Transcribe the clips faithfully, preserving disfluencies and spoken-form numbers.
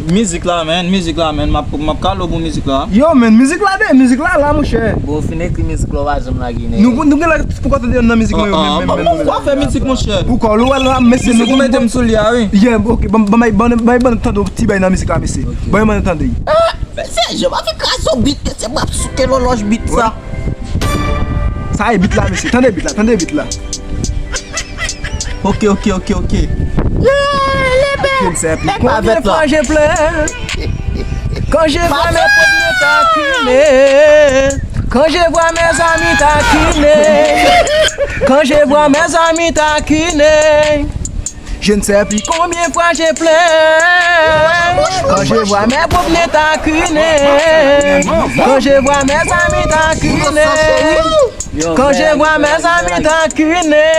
Mizik la, man, mizik la, man. M ap, m ap kale w pou mizik la. Yo, man, mizik la de, mizik la la, monchè. Bon, ou fin ekri mizik la, ou pa janm lage, nèg. Nou, nou gen la pou kontan de nan mizik mwen yo, men, men, men, men. Ou pa fè mizik, monchè. Pou kò, ou wè la, mesye, nou mete m sou li a, wi. Yeah, ok, ban, ban, ban, ban, ban, ban tande yon ti bay nan mizik la, mesye. Ok. Ban, ban tande. Ah, mesye, je m ap kraze yon bit, mesye, m ap souke lòlòj bit sa. Sa e bit la, mesye. Tande bit la, tande bit la. Ok, ok, ok, ok. Je ne sais plus combien de fois je pleure quand je vois mes potes me taquiner. Quand je vois mes amis taquiner. Quand je vois mes amis taquiner. Je ne sais plus combien de fois je pleure quand je vois mes potes me taquiner. Quand je vois mes amis taquiner. Quand je vois mes amis taquiner.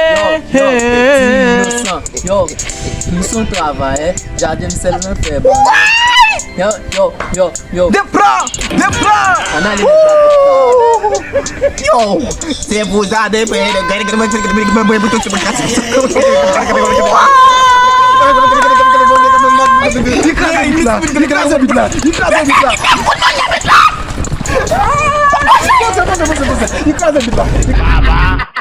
Yo, yo, yo, yo, yo, yo, travay, eh. Jaden sèl mwen fè bon. Yo, yo, yo, yo. Depran! Depran! Ann ale nan travay. Yo! Se pou sa de pe. Li kraze bit la! Li kraze bit la! Li kraze bit la! Li kraze bit la!